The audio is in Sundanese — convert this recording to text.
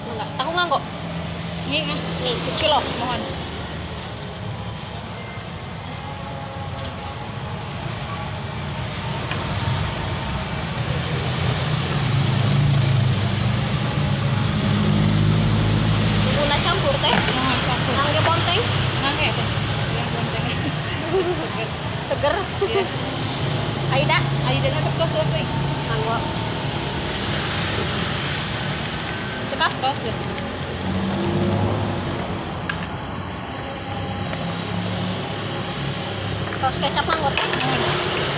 Enggak, tahu nganggo. Nih, ah. Nih, kecil loh. Mohon. Bumbuna campur teh. Mohon campur. Ngangge bonteng, Ngangge teh. Yang bonteng. Seger. Seger. Iya. Aida, Aida na tos euy. Nganggo. Cekap. Tos. Saus kecap nganggo teh. Mohon.